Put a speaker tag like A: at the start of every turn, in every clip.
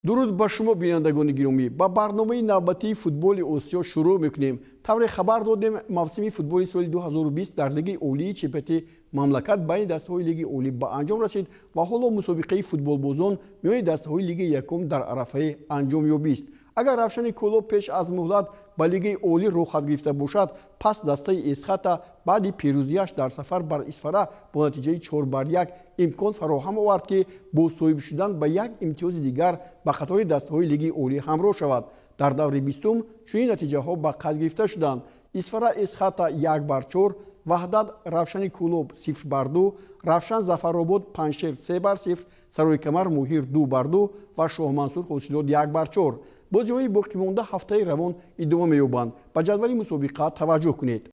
A: Дуруд ба шумо, бинандагони гиромӣ. Ба барномаи навбатии футболи Осиё шурӯъ мекунем. Тавре хабар додем, мавсими футболи соли 2020 дар Лигаи олии чемпионати мамлакат байни дастаҳои Лигаи олӣ ба анҷом расид ва ҳоло мусобиқаи футболбозон миёни дастаҳои Лигаи якум дар арафаи анҷомёбист. Агар Равшани Кӯлоб пеш аз муҳлат ба Лигаи олӣ роҳхат гирифта бошад, пас дастаи Эсхата баъди пирӯзиаш дар сафар бар Исфара бо натиҷаи 4-1 имкон фароҳам овард, ки бо соҳиб шудан ба як имтиёзи дигар ба қатори дастаҳои Лигаи олӣ ҳамроҳ шавад. Дар даври 20-ум чунин натиҷаҳо ба қайд гирифта шуданд: Исфара Эсхата 1-4, Ваҳдат Равшани Кӯлоб 0-2, Равшан Зафаробод Панҷшер 3-0, Сарои Камар Моҳир 2-2 ва Шоҳмансур Ҳосилот 1-4. Бозиҳои боқимонда ҳафтаи равон идома меёбанд. Ба ҷадвали мусобиқа таваҷҷӯҳ кунед.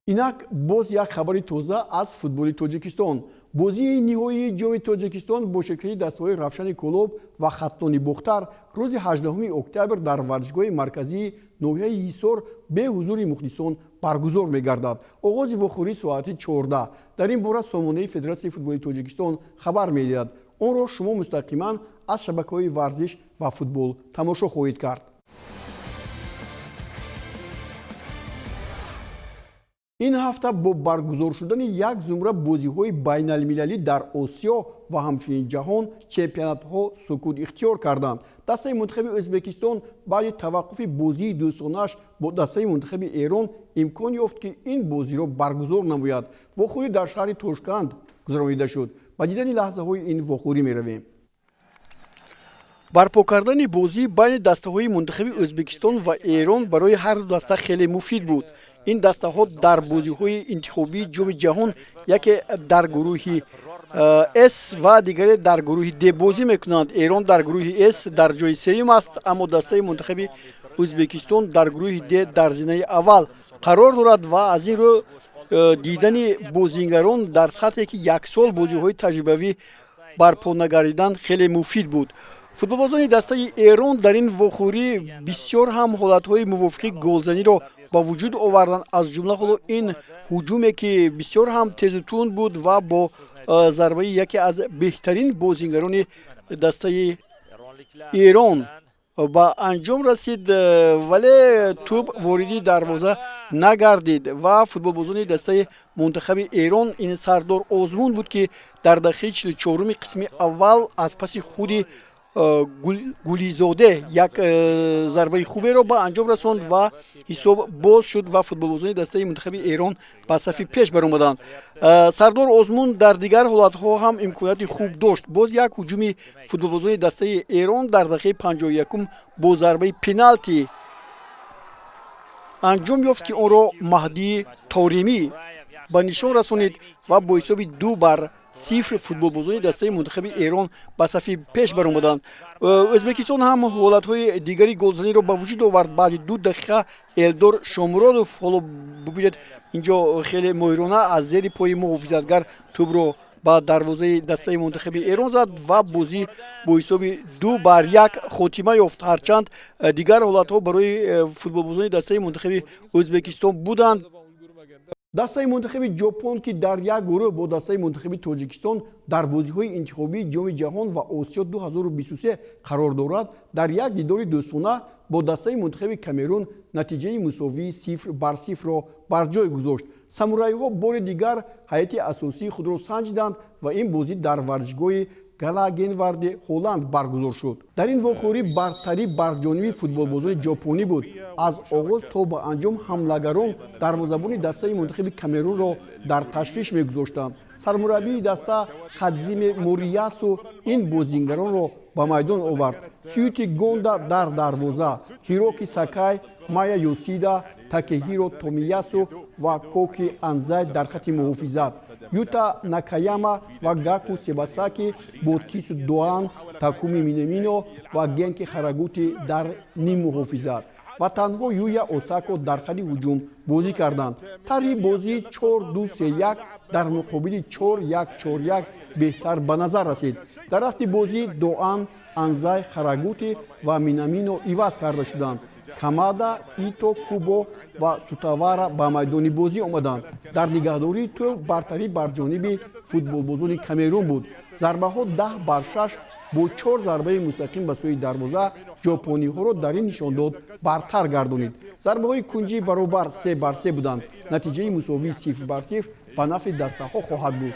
A: Инак боз як хабари тоза аз футболи Тоҷикистон. Бозии ниҳоии Ҷоми Тоҷикистон бо ширкати дастаҳои Равшани Кӯлоб ва Хатлони Бохтар рӯзи 18 октябр дар варзишгоҳи марказии ноҳияи Ҳисор бе ҳузури мухлисон баргузор мегардад. Оғози вохӯрӣ соати 14. Дар ин бора сомонаи Федератсияи футболи Тоҷикистон хабар медиҳад. Онро шумо мустақиман аз шабакаҳои варзиш ва футбол тамошо хоҳед кард. Ин ҳафта бо баргузор шудани як зумра бозиҳои байналмилалӣ дар Осиё ва ҳамчунин ҷаҳон чемпионатҳо сукут ихтиёр карданд. Дастаи мунтахаби Ӯзбекистон баъди таваққуфи бозии дӯстонааш бо дастаи мунтахаби Эрон имкон ёфт, ки ин бозиро баргузор намояд. Вохӯрӣ дар шаҳри Тошканд гузаронида шуд. Ба дидани лаҳзаҳои ин вохӯрӣ меравем. Барпо кардани бозӣ байни дастаҳои мунтахаби Ӯзбекистон ва Эрон барои ҳарду даста хеле муфид буд. Ин дастаҳо дар бозиҳои интихобии Ҷоми ҷаҳон яке дар гурӯҳи С ва дигаре дар гурӯҳи Д бозӣ мекунанд. Эрон дар гурӯҳи С дар ҷои сеюм аст, аммо дастаи мунтахаби Ӯзбекистон дар гурӯҳи Д дар зинаи аввал қарор дорад ва аз ин рӯ дидани бозингарон дар сатҳе, ки як сол бозиҳои таҷрибавӣ барпо нагардидан, хеле муфид буд. Футболбозони дастаи Эрон дар ин вохӯрӣ бисёр ҳам ҳолатҳои мувофиқи голзаниро ба вуҷуд оварданд, аз ҷумла ҳоло ин ҳуҷуме, ки бисёр ҳам тезу тунд буд ва бо зарбаи яке аз беҳтарин бозингарони дастаи Эрон ба анҷом расид, вале тӯб вориди дарвоза нагардид ва футболбозони дастаи мунтахаби Эрон, ин Сардор Озмун буд, ки дар дақиқаи 44-уми қисми аввал аз паси худи Гулизоде як зарбаи хуберо ба анҷом расонд ва ҳисоб боз шуд ва футболбозони дастаи мунтахаби Эрон ба сафи пеш баромаданд. Сардор Озмун дар дигар ҳолатҳо ҳам имконияти хуб дошт. Боз як ҳуҷуми футболбозони дастаи Эрон дар дақиқаи 51-ум бо зарбаи пеналти анҷом ёфт, ки онро Маҳдии Торимӣ ба нишон расонид ва бо ҳисоби 2-0 футболбозони дастаи мунтахаби Эрон ба сафи пеш баромаданд. Ӯзбекистон ҳам ҳолатҳои дигари голзаниро ба вуҷуд овард. Баъди 2 дақиқа Элдор Шомуродов, ҳоло бубинед, инҷо хеле моҳирона аз зери пои муҳофизатгар тӯбро ба дарвозаи дастаи мунтахаби Эрон зад ва бозӣ бо ҳисоби 2-1 хотима ёфт. Ҳарчанд дигар ҳолатҳо барои футболбозони дастаи мунтахаби Ӯзбекистон буданд. Дастаи мунтахаби Ҷопон, ки дар як гурӯҳ бо дастаи мунтахаби Тоҷикистон дар бозиҳои интихобии Ҷоми ҷаҳон ва Осиё 2023 қарор дорад, дар як дидори дӯстона бо дастаи мунтахаби Камерун натиҷаи мусовии 0-0-ро бар ҷой гузошт. Самурайҳо бори дигар ҳайати асосии худро санҷиданд ва ин бозӣ дар варзишгоҳи Галагенварди Ҳолланд баргузор шуд. Дар ин вохӯрӣ бартарӣ бар ҷониби футболбозони ҷопонӣ буд. Аз оғоз то ба анҷом ҳамлагарон дарвозабони дастаи мунтахаби Камерунро дар ташвиш мегузоштанд. Сармураббии даста Хадзиме Мориясу ин бозингаронро ба майдон овард: Сюити Гонда дар дарвоза, Ҳироки Сакай, Мая Ёсида, Такеҳиро Томиясу ва Коки Анзай дар хати муҳофизат, Юта Накаяма ва Гаку Себасаки бо Тису Доан, Такуми Минамино ва Генки Харагути дар ниммуҳофизат ва танҳо Юя Осако дар хати ҳуҷум бозӣ карданд. Тарҳи бозии 4-2-3-1 дар муқобили 4-1-4-1 беҳтар ба назар расид. Дар рафти бозӣ Доан, Анзай, Харагути ва Минамино иваз карда шуданд. Камада, Ито, Кубо ва Сутавара ба майдони бозӣ омаданд. Дар нигаҳдории тӯб бартарӣ бар ҷониби футболбозони Камерун буд. Зарбаҳо 10 бар 6 бо чор зарбаи мустақим ба сӯи дарвоза ҷопониҳоро дар ин нишондод бартар гардонид. Зарбаҳои кунҷӣ баробар 3 бар 3 буданд. Натиҷаи мусовии 0 бар 0 ба нафъи дастаҳо хоҳад буд.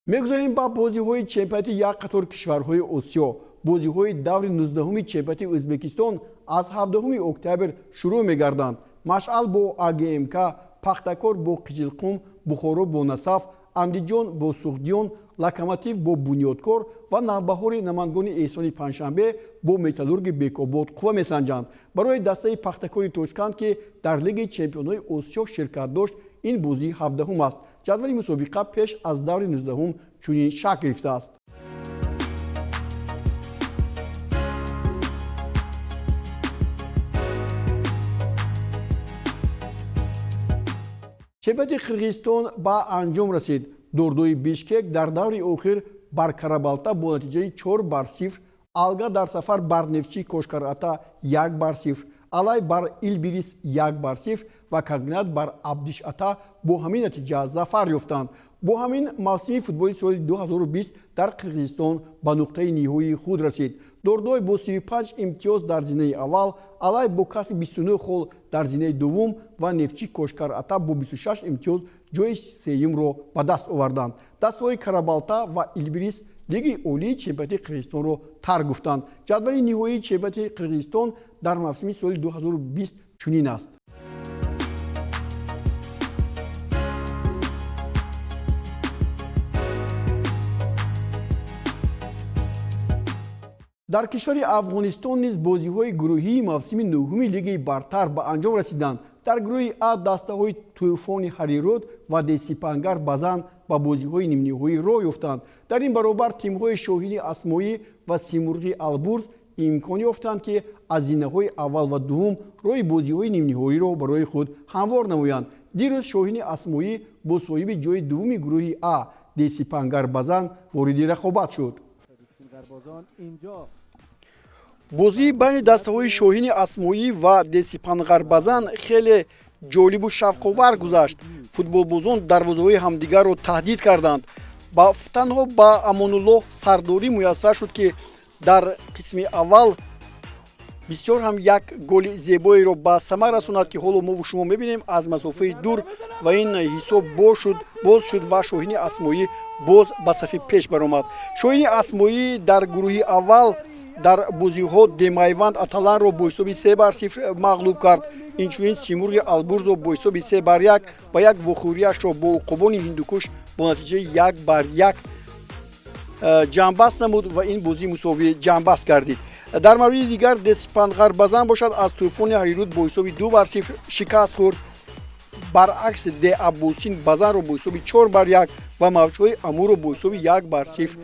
A: Мегузарем ба бозиҳои чемпионати як қатор кишварҳои Осиё. Бозиҳои даври 19-уми чемпионати Ӯзбекистон аз 17 октябр шурӯъ мегарданд. Машъал бо АГМК, Пахтакор бо Қиҷилқум, Бухоро бо Насаф, Андиҷон бо Суғдиён, Локомотив бо Бунёдкор ва Навбаҳори Намангони Эҳсони Панҷшанбе бо Металлурги Бекобод қувва месанҷанд. Барои дастаи Пахтакори Тошканд, ки дар Лигаи чемпионҳои Осиё ширкат дошт, ин бозии 17-ум аст. Ҷадвали мусобиқа пеш аз даври 19-ум чунин шакл гирифтааст. Чемпионати Қирғизистон ба анҷом расид. Дордои Бишкек дар даври охир бар Карабалта бо натиҷаи 4 бар 0, Алга дар сафар бар Нефтчи Кошкар-Ата 1 бар 0, Алай бар Илбирис 1 бар 0 ва Кагнат бар Абдиш Ата бо ҳамин натиҷа зафар ёфтанд. Бо ҳамин мавсими футболи соли 2020 дар Қирғизистон ба нуқтаи ниҳоии худ расид. Дордой бо 35 имтиёз дар зинаи аввал, Алай бо касби 29 хол дар зинаи дуввум ва Нефтчи Кошкар Ата бо 26 имтиёз ҷои сеюмро ба даст оварданд. Дастаҳои Карабалта ва Илбирис Лигаи олии чемпионати Қирғизистонро тарк гуфтанд. Ҷадвали ниҳоии чемпионати Қирғизистон дар мавсими соли 2020 чунин аст. Дар кишвари Афғонистон низ бозиҳои гурӯҳии мавсими нӯҳуми Лигаи бартар ба анҷом расиданд. Дар гурӯҳи А дастаҳои Тӯфони Ҳарируд ва Десипангар Базан ба бозиҳои нимниҳоӣ роҳ ёфтанд. Дар ин баробар тимҳои Шоҳини Асмоӣ ва Симурғи Албурз имкон ёфтанд, ки аз зинаҳои аввал ва дуввум роҳи бозиҳои нимниҳоиро барои худ ҳамвор намоянд. Дирӯз Шоҳини Асмоӣ бо соҳиби ҷои дуввуми гурӯҳи А Десипангар Базан вориди рақобат шуд. Бозии байни дастаҳои Шоҳини Асмоӣ ва Десипангарбазан хеле ҷолибу шавқовар гузашт. Футболбозон дарвозаҳои ҳамдигарро таҳдид карданд. Танҳо ба Амонуллоҳ Сардорӣ муяссар шуд, ки дар қисми аввал бисёр ҳам як голи зебоеро ба самар расонад, ки ҳоло мову шумо мебинем аз масофаи дур, ва ин ҳисоб боз шуд ва Шоҳини Асмоӣ боз ба сафи пеш баромад. Шоҳини Асмоӣ дар гурӯҳи аввал дар бозиҳо Демайванд Аталанро бо ҳисоби 3 бар 0 мағлуб кард. Инчунин Симурғи Албурзро бо ҳисоби 3 бар 1 ва як вохӯрияшро бо Уқобони Ҳиндукуш бо натиҷаи 1 бар 1 ҷамъбаст намуд ва ин бозӣ мусовӣ ҷамъбаст гардид. Дар мавриди дигар Деспанғарбазан бошад, аз Тӯфони Ҳарируд бо ҳисоби 2 бар 0 шикаст хӯрд. Баръакс, Деаббосин Базанро бо ҳисоби 4 бар 1 ва Мавҷҳои Амуро бо ҳисоби 1 бар 0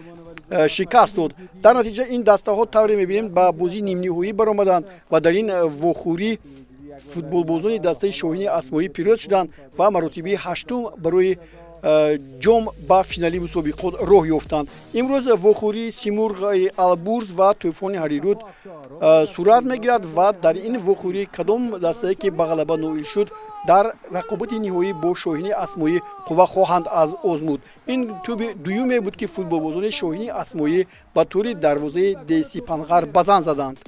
A: шикаст дод. Дар натиҷа ин дастаҳо, тавре мебинем, ба бозии нимниҳоӣ баромаданд ва дар ин вохӯрӣ футболбозони дастаи Шоҳини Асмоӣ пирӯз шуданд ва маротибаи ҳаштум барои ҷом ба финали мусобиқот роҳ ёфтанд. Имрӯз вохӯрии Симурғи Албурз ва Тӯфони Ҳарируд сурат мегирад ва дар ин вохӯрӣ кадом дастае ки ба ғалаба ноил шуд, дар рақобати ниҳоӣ бо Шоҳини Асмоӣ қувва хоҳанд аз озмуд. Ин тӯби дуюме буд, ки футболбозони Шоҳини Асмоӣ ба тӯри дарвозаи Десипанғар Базан заданд.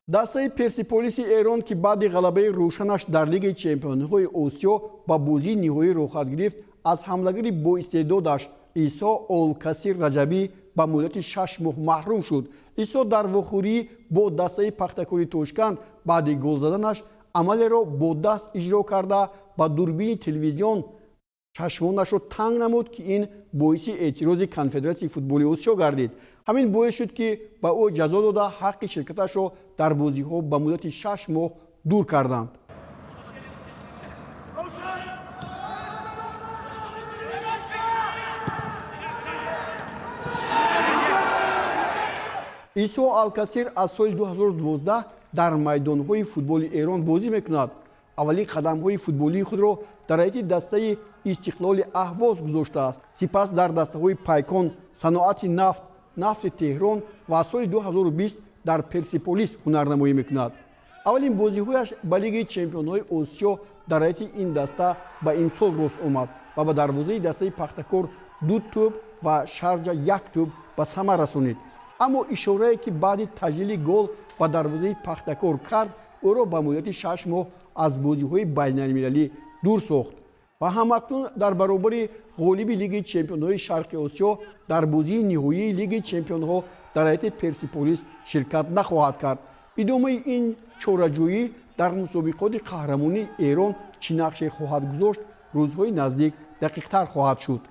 A: Дастаи Персиполиси Эрон, ки баъди ғалабаи рӯшанаш дар Лигаи чемпионҳои Осиё ба бозии ниҳоӣ роҳхат гирифт, аз ҳамлагари боистеъдодаш Исо Олкасир Раҷабӣ ба муддати 6 моҳ маҳрум шуд. Исо дар вохӯрӣ бо дастаи Пахтакори Тошканд баъди гол заданаш амалеро бо даст иҷро карда, ба дурбини телевизион чашмонашро танг намуд, ки ин боиси эътирози Конфедератсияи футболи Осиё гардид. Ҳамин боис шуд, ки ба ӯ ҷазо дода, ҳаққи ширкаташро дар бозиҳо ба муддати 6 моҳ дур карданд. Исо Алкасир аз соли 2012 дар майдонҳои футболи Эрон бозӣ мекунад. Аввалин қадамҳои футболии худро дар ҳайати дастаи Истиқлоли Аҳвоз гузоштааст. Сипас дар дастаҳои Пайкон, Саноати нафт, Нафти Теҳрон ва аз соли 2020 дар Персиполис ҳунарнамоӣ мекунад. Аввалин бозиҳояш ба Лигаи чемпионҳои Осиё дар ҳайати ин даста ба имсол рост омад ва ба дарвозаи дастаи Пахтакор ду тӯб ва Шарҷа як тӯб ба самар расонид. Аммо ишорае, ки баъди таҷлили гол ба дарвозаи Пахтакор кард, ӯро ба муддати 6 моҳ аз бозиҳои байналмилалӣ дур сохт. Ва ҳамакнун дар баробари ғолиби Лигаи чемпионҳои Шарқи Осиё дар бозии ниҳоии Лигаи чемпионҳо дар ҳайати Персиполис ширкат нахоҳад кард. Идомаи ин чораҷӯӣ дар мусобиқоти қаҳрамонии Эрон чӣ нақше хоҳад гузошт, рӯзҳои наздик дақиқтар хоҳад шуд.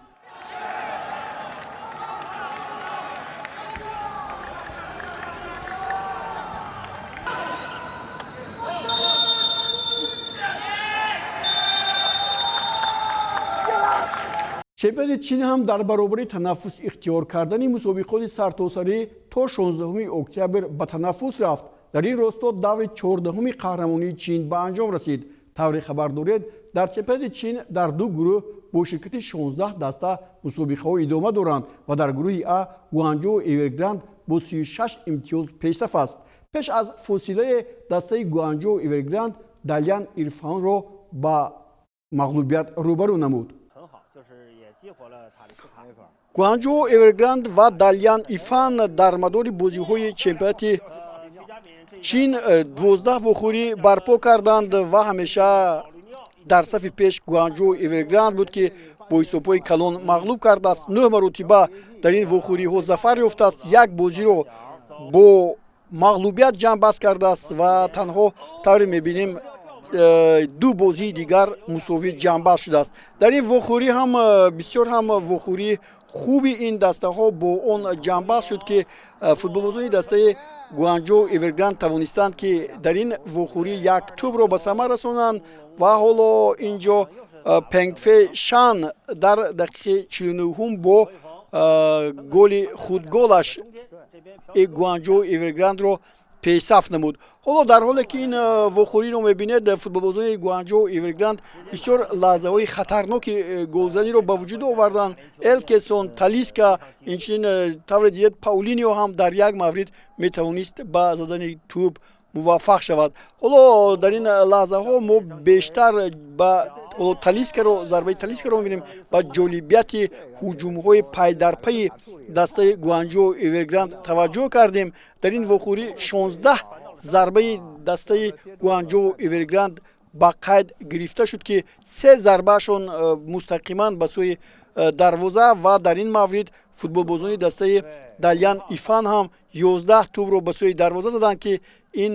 A: Чемпионати Чин ҳам дар баробари танаффус ихтиёр кардани мусобиқоти сартосарӣ то 16 октябр ба танаффус рафт. Дар ин росто даври 14-уми қаҳрамонии Чин ба анҷом расид. Тавре хабар доред, дар чемпионати Чин дар ду гурӯҳ бо ширкати 16 даста мусобиқаҳо идома доранд ва дар гурӯҳи А Гуанҷоу Эвергранд бо 36 имтиёз пешсаф аст. Пеш аз фосилае дастаи Гуанҷоу Эвергранд Далян Ирфанро ба мағлубият рӯбарӯ намуд. Гуанҷоу Эвергранд ва Далян Ифан дар мадори бозиҳои чемпионати Чин 12 вохӯрӣ барпо карданд ва ҳамеша дар сафи пеш Гуанҷоу Эвергранд буд, ки бо ҳисобҳои калон мағлуб кардааст. Нӯҳ маротиба дар ин вохӯриҳо зафар ёфтааст, як бозиро бо мағлубият ҷамъбаст кардааст ва танҳо, тавре мебинем, ду бозии дигар мусовӣ ҷамъбаст шудааст. Дар ин вохӯрӣ ҳам бисёр ҳам вохӯрии хуби ин дастаҳо бо он ҷамъбаст шуд, ки футболбозони дастаи Гуанҷоу Эвергранд тавонистанд, ки дар ин вохӯрӣ як тӯбро ба самар расонанд. Ва ҳоло ин ҷо Пенгфе Шан дар дақиқаи 49-ҳум бо голи худголаш Гуанҷоу Эверграндро пешсаф намуд. Ҳоло дар ҳоле ки ин вохӯриро мебинед, футболбозони Гуанҷоу Эвергранд бисёр лаҳзаҳои хатарноки голзаниро ба вуҷуд оварданд. Элкесон, Талиска, инчунин, тавре дидед, Паулинио ҳам дар як маврид метавонист ба задани тӯб муваффақ шавад. Ҳоло дар ин лаҳзаҳо мо бештар ба ҳоло Талискаро, зарбаи Талискаро мебинем. Ба ҷолибияти ҳуҷумҳои пайдарпайи дастаи Гуанҷоу Эвергранд таваҷҷӯҳ кардем. Дар ин вохӯрӣ 16 зарбаи дастаи Гуанҷоу Эвергранд ба қайд гирифта шуд, ки се зарбаашон мустақиман ба сӯи дарвоза. Ва дар ин маврид футболбозони дастаи Далян Ифан ҳам 11 тӯбро ба сӯи дарвоза заданд, ки ин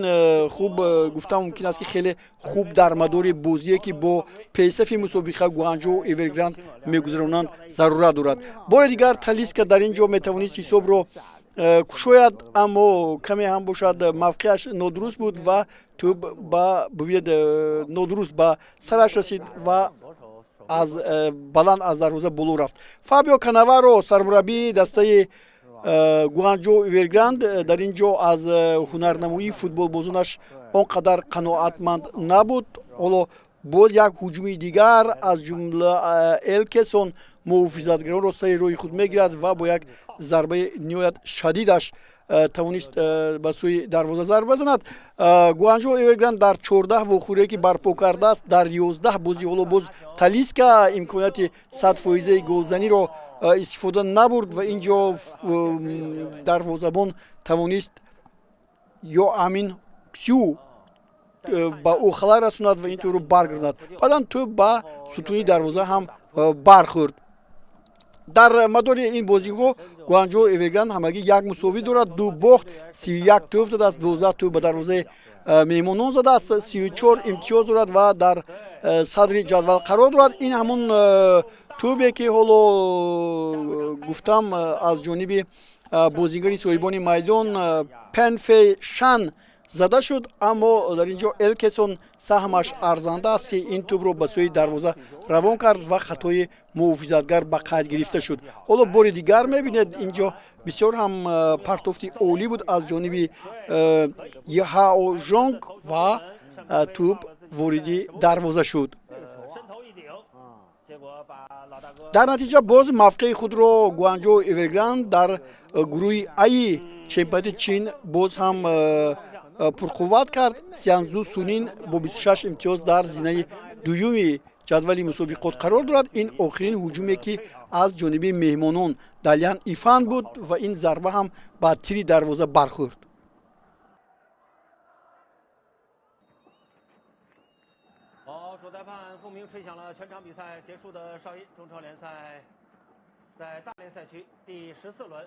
A: хуб гуфтан мумкин аст, ки хеле хуб дар мадори бозие, ки бо пешсафи мусобиқа Гуанҷоу Эвергранд мегузаронанд, зарурат дорад. Бори дигар Талиска дар ин ҷо метавонист ҳисобро кушояд, аммо каме ҳам бошад мавқеаш нодуруст буд ва тӯб ба, бибинед, нодуруст ба сараш расид ва аз баланд аз дарвоза боло рафт. Фабио Канаваро, сармураббии дастаи Гуанҷоу Эвергранд, дар ин ҷо аз ҳунарнамоии футболбозонаш он қадар қаноатманд набуд. Ҳоло боз як ҳуҷуми дигар, аз ҷумла Элкесон муҳофизатгаронро сари роҳи худ мегирад ва бо як зарбаи ниҳоят шадидаш тавонист ба сӯи дарвоза зарба занад. Гуанҷоу Эвергранд дар 14 вохӯрие, ки барпо кардааст, дар 11 бозӣ. Ҳоло боз Талиска имконияти 100-фоизаи голзаниро истифода набурд ва ин ҷо дарвозабон тавонист ё Амин Сю ба ӯ халал расонад ва ин тӯбро баргардонад. Баъдан тӯб ба сутуни дарвоза ҳам бархӯрд. Дар мадори ин бозиҳо Гуанҷоу Эвергранд ҳамагӣ як мусовӣ дорад, ду бохт, 31 тӯб задааст, 12 тӯб ба дарвозаи меҳмонон задааст, 34 имтиёз дорад ва дар садри ҷадвал қарор дорад. Ин ҳамон тӯбе, ки ҳоло гуфтам, аз ҷониби бозигари соҳибони майдон Пенфе Шан Зада шуд, аммо дар ин ҷо Элкесон саҳмаш арзанда аст, ки ин тӯбро ба сӯи дарвоза равон кард ва хатои муҳофизатгар ба қайд гирифта шуд. Ҳоло бори дигар мебинед, ин ҷо бисёр ҳам партофти олӣ буд аз ҷониби Хао Жонг ва тӯб вориди дарвоза шуд. Дар натиҷа боз мавқеи худро Гуанҷоу Эвергранд дар гурӯҳи Аи чемпионати Чин боз ҳам пурқувват кард. Сианзу Сунин бо 26 имтиёз дар зинаи дуюми ҷадвали мусобиқот қарор дорад. Ин охирин ҳуҷуме, ки аз ҷониби меҳмонон Далян Ифан буд, ва ин зарба ҳам ба тири дарвоза бархӯрд.
B: 主裁判宋明吹响了全场比赛结束的哨音。中超联赛在大连赛区第14轮，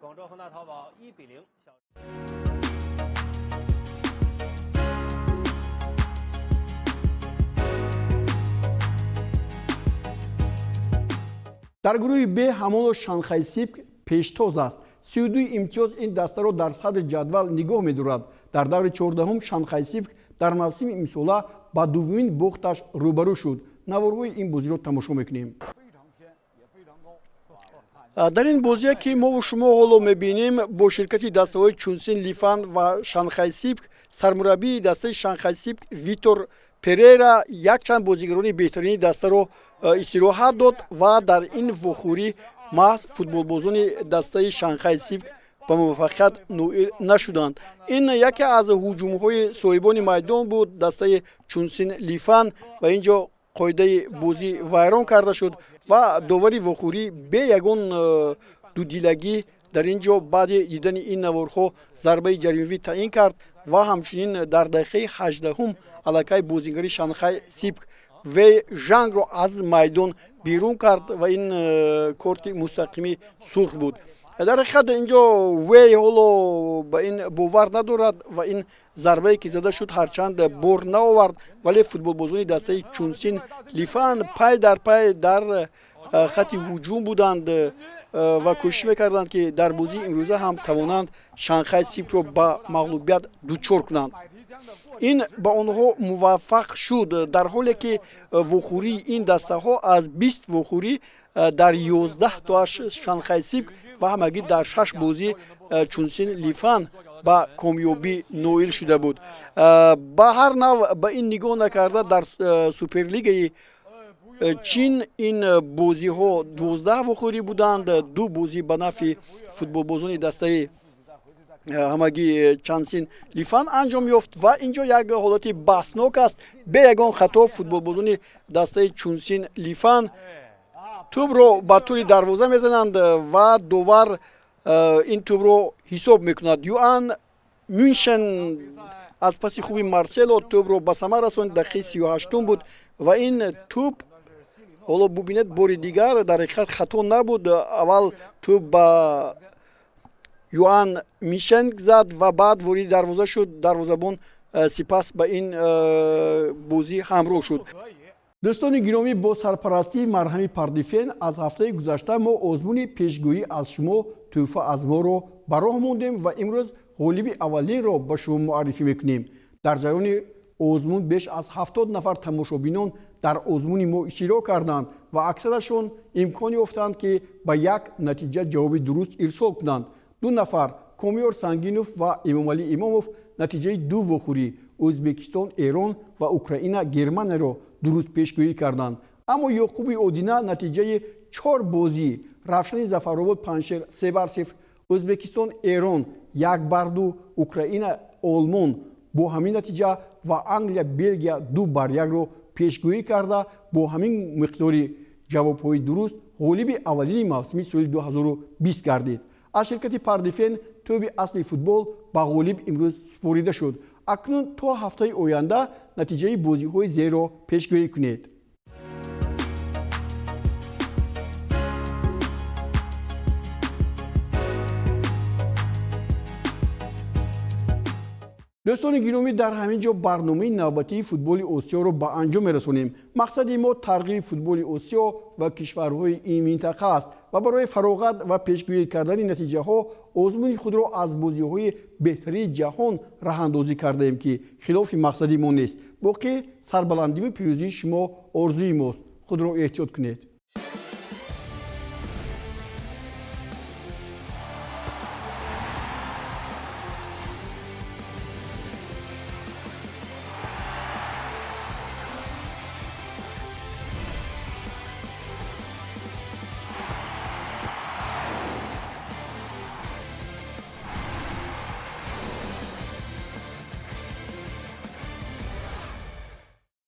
B: 广州恒大淘宝1比0小。
A: Дар гурӯҳи Б ҳамоно Шанхай Сипк пештоз аст. 32 имтиёз ин дастаро дар садри ҷадвал нигоҳ медорад. Дар даври 14-ум Шанхай Сипк дар мавсими имсола ба дуввумин бохташ рӯбарӯ шуд. Наворҳои ин бозиро тамошо мекунем. Дар ин бозие, ки мову шумо ҳоло мебинем, бо ширкати дастаҳои Чунсин Лифан ва Шанхай Сипк, сармураббии дастаи Шанхай Сипк Витор Перера якчанд бозигарони беҳтарини дастаро истироҳат дод ва дар ин вохӯрӣ маҳз футболбозони дастаи Шанхай Сипк ба муваффақият ноил нашуданд. Ин яке аз ҳуҷумҳои соҳибони майдон буд, дастаи Чунсин Лифан, ва ин ҷо қоидаи бозӣ вайрон карда шуд ва довари вохӯрӣ бе ягон дудилагӣ дар ин ҷо баъди дидани ин наворҳо зарбаи ҷаримавӣ таъин кард. Ва ҳамчунин дар дақиқаи 18-ум аллакай бозигари Шанхай Сипк Вей Жангро аз майдон берун кард ва ин корти мустақими сурх буд. Дар ҳақиқат, ин ҷо Вей ҳоло ба ин бовар надорад ва ин зарбае, ки зада шуд, ҳарчанд бор наовард, вале футболбозони дастаи Чунсин Лифан пай дар пай дар хати ҳуҷум буданд ва кӯшиш мекарданд, ки дар бозии имрӯза ҳам тавонанд Шанхай Сипкро ба мағлубият дучор кунанд. Ин ба онҳо муваффақ шуд, дар ҳоле ки вохӯрии ин дастаҳо аз 20 вохӯрӣ дар 11 тоаш Шанхай Сипк ва ҳамагӣ дар шаш бозӣ Чунсин Лифан ба комёбӣ ноил шуда буд. Ба ҳар нав, ба ин нигоҳ накарда, дар Суперлигаи Чин ин бозиҳо 12 вохӯрӣ буданд. Ду бозӣ ба нафъи футболбозони дастаи ҳамагӣ Чансин Лифан анҷом ёфт. Ва ин ҷо як ҳолати баҳснок аст. Бе ягон хато футболбозони дастаи Чунсин Лифан тӯбро ба тӯри дарвоза мезананд ва довар ин тӯбро ҳисоб мекунад. Юан Мюншен аз паси хуби Марсело тӯбро ба самар расонд. Дақиқаи 38-ум буд ва ин тӯб ҳоло бубинед бори дигар, дар ҳақиқат хато набуд. Аввал тӯб ба Юан Мишенг зад ва баъд вориди дарвоза шуд. Дарвозабон сипас ба ин бозӣ ҳамроҳ шуд. Дӯстони гиромӣ, бо сарпарастии марҳами Пардифен аз ҳафтаи гузашта мо озмуни пешгӯӣ аз шумо, тӯҳфа аз моро ба роҳ мондем ва имрӯз ғолиби аввалинро ба шумо муаррифӣ мекунем. Дар ҷараёни озмун беш аз 70 нафар тамошобинон дар озмуни мо иштирок карданд ва аксарашон имкон ёфтанд, ки ба як натиҷа ҷавоби дуруст ирсол кунанд. Ду нафар, Комёр Сангинов ва Эмомалӣ Имомов, натиҷаи ду вохӯрӣ Ӯзбекистон Эрон ва Украина Германияро дуруст пешгӯӣ карданд. Аммо Ёқуби Одина натиҷаи чор бозӣ Равшани Зафаробод Паншер 3-0, Ӯзбекистон Эрон 1-2, Украина Олмон бо ҳамин натиҷа ва Англия Белгия 2-1-ро пешгӯӣ карда, бо ҳамин миқдори ҷавобҳои дуруст ғолиби аввалини мавсими соли 2020 гардид. Аз ширкати Пардифен тӯби асли футбол ба ғолиб имрӯз супорида шуд. Акнун то ҳафтаи оянда натиҷаи бозиҳои зерро пешгӯӣ кунед. Дӯстони гиромӣ, дар ҳамин ҷо барномаи навбатии Футболи Осиёро ба анҷом мерасонем. Мақсади мо тарғиби футболи Осиё ва кишварҳои ин минтақа аст ва барои фароғат ва пешгӯӣ кардани натиҷаҳо озмуни худро аз бозиҳои беҳтарини ҷаҳон роҳандозӣ кардаем, ки хилофи мақсади мо нест. Боқӣ сарбаландиву пирӯзии шумо орзуи мост. Худро эҳтиёт кунед.